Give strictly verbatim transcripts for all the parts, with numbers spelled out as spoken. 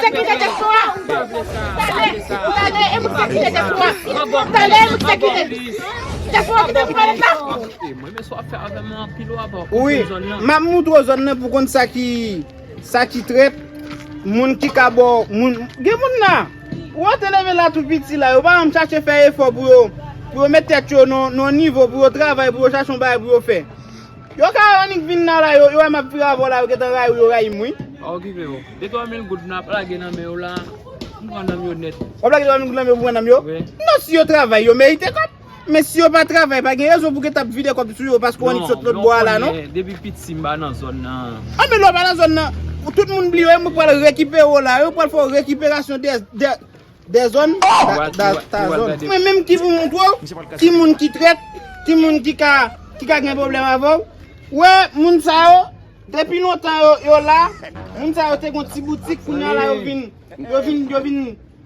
Kite dyaspora. Talè, talè, e moun sa kite dyaspora. Talè, e moun sa kite dyaspora, kite ti malèt la. Mwen, men sa w ap fè avè mwen anpil w ap okipe zòn nan. Wi, m ap moutre w zòn nan pou konn sa ki, sa ki trèt, moun ki ka ba w, moun, gen moun la, ou te leve la tou piti la, yo pa janm chache fè efò pou yo, pou yo met tèt yo nan, nan nivo, pou yo travay, pou yo chache yon bagay pou yo fè. Yo ka annik vin nan la, yo, yo wè m ap vire avè w la, yo gentan rayi w, yo rayi m, wi. Pa okipe yo. De twa mil goud m ap lage nan men yo la, m pran nan yo nèt. W ap lage twa mil goud nan men yo pou pran nan yo? Wi. Non, si yo travay, yo merite kòb. Men si yo pa travay, pa gen rezon pou gentan ap vide kòb sou yo, paske w annik sot lòt bò a la, non? Depi piti m pa nan zòn nan. A, men lè w pa nan zòn nan, tout moun bliye w, mwen pral rekipere w la, yo pral fè w rekiperasyon de, de, de zòn, da, da, ta zòn. Mwen menm ki pou montre w, ki moun ki trèt, ki moun ki ka, ki ka gen pwoblèm avè w. Wè, moun sa yo, depi lontan yo, yo la, moun sa yo te gon ti boutik, kounye a la yo vin, yo vin, yo vin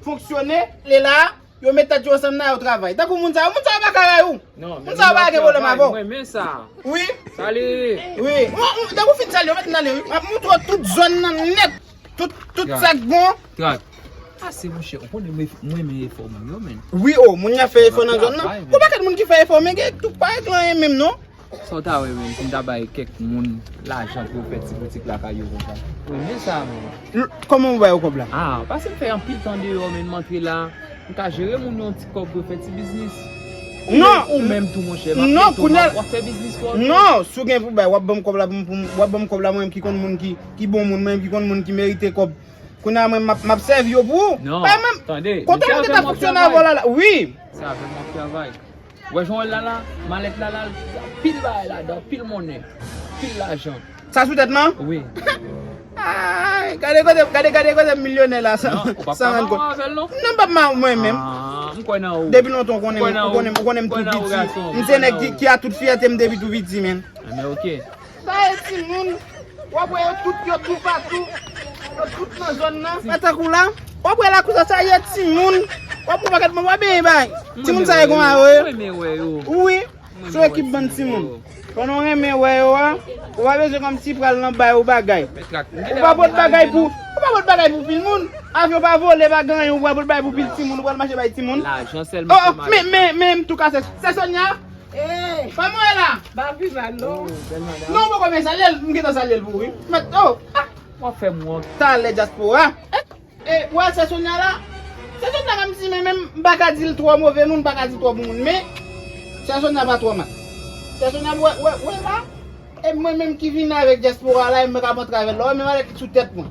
fonksyone, lè la, yo met tèt yo ansanm nan yo travay. Tankou moun sa yo, moun sa yo pa ka rayi w. Moun sa yo pa gen pwoblèm avè w. Mwen renmen sa. Wi. Sali. Wi. Mwen, mwen, depi w fin sali, yo met m ale, wi. M ap montre w tout zòn nan nèt. Tout, tout sa k bon. Trak. Ase, monchè, ou konnen mwen, mwen renmen efò moun yo, men. Wi, o, moun y ap fè efò nan zòn nan. Gon pakèt moun ki fè efò, men gen tout pa regle anyen menm, non. Sa w ta wè, men, si m ta bay kèk moun lajan pou yo fè ti boutik lakay yo konsa? Ou renmen sa, men. L-, kòman w bay yo kòb la? A, paske m fè anpil tan deyò, men, m antre la. M ka jere moun yo yon ti kòb pou yo fè ti biznis. Non. Ou menm tou, monchè, m ap mete w, w ap fè biznis pa w tou. Non, si w gen pou bay, w ap ban m kòb la pou m, pou m, w ap ban m kòb la, mwen menm ki konn moun ki, ki bon moun, mwen menm ki konn moun ki merite kòb. Kounye a mwen, m ap, m ap sèvi yo pou ou. Non, tande, kote mwen te ta fonksyone avè w la, la. Wi. Se avè m w ap travay. Wè jan w wè l la la, malèt la la, pil bagay ladan, pil monnen, pil lajan. Sa sou tèt mwen? Wi. Ay, gade kote, gade, gade kote m milyonè la, san, san rann kont. Non, ou p ap ka mare avè l, non. Non, m p ap mare mwen menm. A, m kwè nan ou. Depi lontan, ou konnen, ou konnen, ou konnen m tou piti. M se nèg ki, ki a tout fyète m depi tou piti, men. Enben, oke. Sa e timoun. W ap wè yo tout, yo toupatou. Yo tout nan zòn nan. Mwen tankou la. W ap wè lakou sa, sa ye timoun. W ap wè pakèt moun, w ap benyen bay. Timoun sa yo gon avè yo. Mwen renmen wè yo. Wi, se yon ekip bann timoun. Pandan w renmen wè yo a, ou pa bezwen kòmsi pral nan bay ou bagay. Ou pa pot bagay pou, ou pa pot bagay pou pil moun. Avyon pa vole, pa gen anyen, ou pral pot bagay pou pil timoun, ou pral mache bay timoun. Lajan sèlman. Oh, oh, men, men, men, m tou kase. Se Sonia? Ey! Kòman w ye la? M pa pi mal, non. Oh, bèl madanm. Non, m poko men salye l, m gentan salye l pou ou, wi. Mèt, oh! Ah! W ap fè m wont. Talè dyaspora. E, w wè sè Sonia la? Sè Sonia, menm si men, menm, m pa ka di l twò move moun, m pa ka di l twò bon moun, men sè Sonia pa twò mal. Sè Sonia, w wè, w wè, w wè la? E mwen menm ki vin avèk dyaspora la, e mwen k ap antre avè l la, w wè, men malèt ki sou tèt mwen.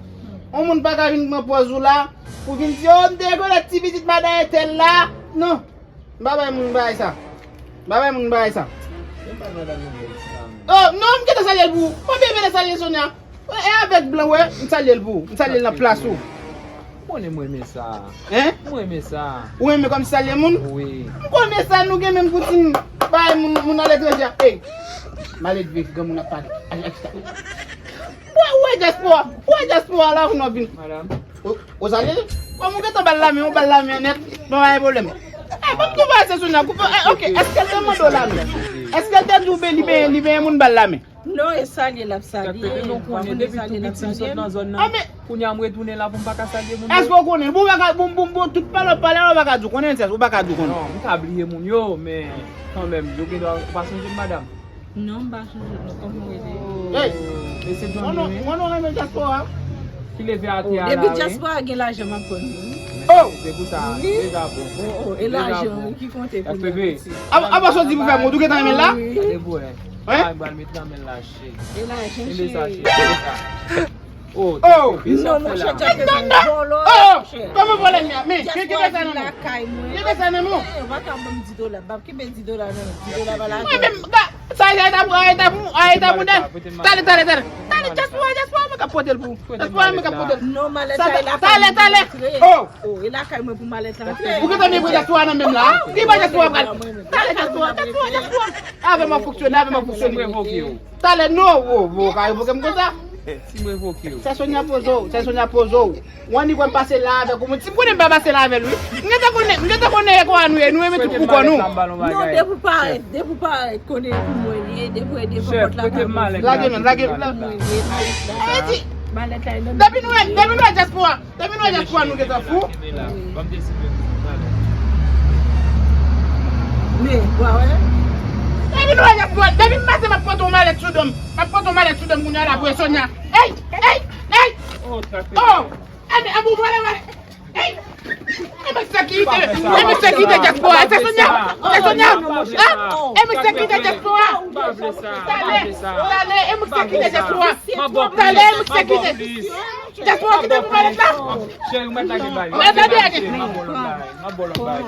Yon moun pa ka vin pran pòz ou la, pou vin di, oh, m te rekonèt ti pitit madan entèl la. Non. M pa bay moun bagay sa. M pa bay moun bagay sa. Oh, non, m gentan salye l pou ou. Mwen byen gentan salye Sonia. E avèk blan, wè, m salye l pou ou. M salye l nan plas ou. Ou konnen mwen renmen sa. Hein? Mwen renmen sa. Ou renmen kòm salye moun? Wi. M konnen sa, nou gen menm pou di m bay moun, moun aletranje a. Ey, maledve, granmoun ap pale. Ay, ay, sa. Ou wè, ou wè dyaspora, ou wè dyaspora la, nou vin. Madam. O, o, salye li. Kòm ou gentan ba l lamen, ou ba l lamen nèt, pa gen pwoblèm. E, kòm tou ba se sou nan koupe, e, ok, èske l te mande w lamen? Èske l te di w ben, li ben, li ben moun ba l lamen? Non, e salye l ap salye. Ou pa konnen salye l ap salye. A, men kounye a m retounen la pou m pa ka salye moun yo. Èske w konnen? Bon, w pa ka, bon, bon, bon, tout pale w ap pale, ou pa ka di w konnen, ou pa ka di w konnen. Non, m ka bliye moun yo, men kanmenm, yo gen dwa, ou pa sonje m, madanm? Non, m pa sonje non, kòman w rele? Hey! Mesye Johnny, wi. Mwen, non, renmen dyaspora. Ki leve atè a la, wi. Depi dyaspora gen lajan, m ap pran li, wi. Oh! Se pou sa, deja bon. Oh, oh, e lajan, wi, ki konte pou li. Apa soti pou fè moun, ou gentan renmen l la? Wi. Gade pou wè. Hein? Ay, m pral met nan men l la, cheri. E lajan, cheri. Kenbe sa, cheri. Kenbe sa. Oh, oh! Non, monchè, Jack Pepe vòlò, monchè. Kòman vòlò m ya? Men, kenbe sa nan men w. Kenbe sa nan men w. Eh, ou pa ka ban m di dola, m p ap kenbe di dola, non, di dola pa lajan. Mwen menm, sa, sa, ta pou, ay, ta pou, ay, ta pou, talè, talè, talè. Talè, dyaspora, dyaspora, mwen k ap pote l pou ou. Dyaspora, mwen k ap pote l. Non, malèt la, la. Talè, talè. Oh! Oh, e lakay mwen pou malèt la antre. Ou gentan mete dyaspora nan men m la? Ki bò dyaspora pral? Talè, dyaspora, dyaspora, dyaspora. Avè m ap fonksyone, avè m ap fonksyone. Talè, non, wo, wo, pa revoke m konsa. Si m revoke w. Sè Sonia poze w, sè Sonia poze w. W annik wè m pase la avèk ou, moun. Si m konnen m pa pase la avè l, wi. M gentan konnen, m gentan konnen e kò a nou ye, nou renmen tout pou kò nou. Non, depi w parèt, depi w parèt, konnen pou mwen li ye, depi w devan pòt la, pa mwen. Lage men, lage men. Pou mwen li ye, malèt la. Depi nou wè, depi nou wè dyaspora, depi nou Dèyè kwa nou gentan fou. Kenbe la. Ban m deside. Men, w a wè? Depi nou wè dèyè kwa, depi m pase m ap pote yon malèt sou do m. M ap pote yon malèt sou do m kounye a la pou Sonia. Ey! Ey! Ey! Oh, trapè. Oh! Ebe, ebe, ou pale malèt. Ey! Ebe, sekirite. Ebe, sekirite dèyè kwa. Se Sonia. Se Sonia. Ebe, sekirite dèyè kwa. Talè. Talè. Ebe, sekirite dèyè kwa. Talè, ebe, sekirite. Dèyè kwa, kite pou malèt la. Cheri, ou mèt lage bay. Mèt lage bay. M ap ba w lòt bay.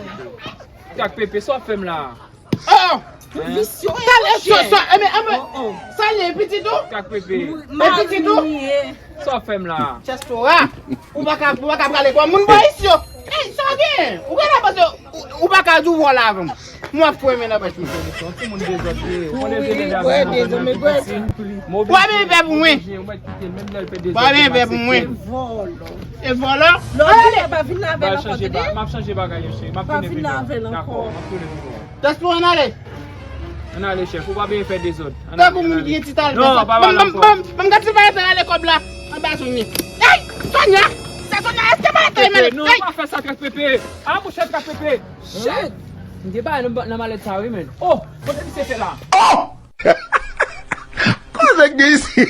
Kak pepe, sa w ap fè m la? Oh! Talè, so, so, ebe, ebe, sa li pitit ou? Kak pepe. E pitit ou? Sa w ap fè m la? Diaspora. Ou pa ka, ou pa ka prale kwa moun bò isi yo. Ey, sa w gen? Ou gen la panse ou, ou pa ka di w vòlè avè m. Mwen ap fwe men nan pèch mwen. Yon timoun dezòde. Ou ap byen fè pou mwen. Ou ap byen fè pou mwen. E vòlò. Lòt jou pa vin la avè l Ba ankò, chanje tande? ba, m ap chanje bagay yo, cheri. M ap Pa tounen vin vin la la. Avè l Dakò, ankò. M ap tounen vin la. Diaspora, ann ale. Ann ale, chèf, ou pa byen fè dezòd. Ann Tankou ale, moun ann ki gen ale. ti talè. Non, pa Ban m, la ban m, ban m, ban m gade si pa ete ale kòb la. Anba sou li. Ey, Sonia! Se Sonia, èske pa ete Pepe, malèt? non, Ey! Pa fè sa, kak pepe. A, monchè, kak pepe. Shit. M gen bagay nan nan malèt sa, wi, men. Oh, kote misye fè la? Kote nèg gen isi?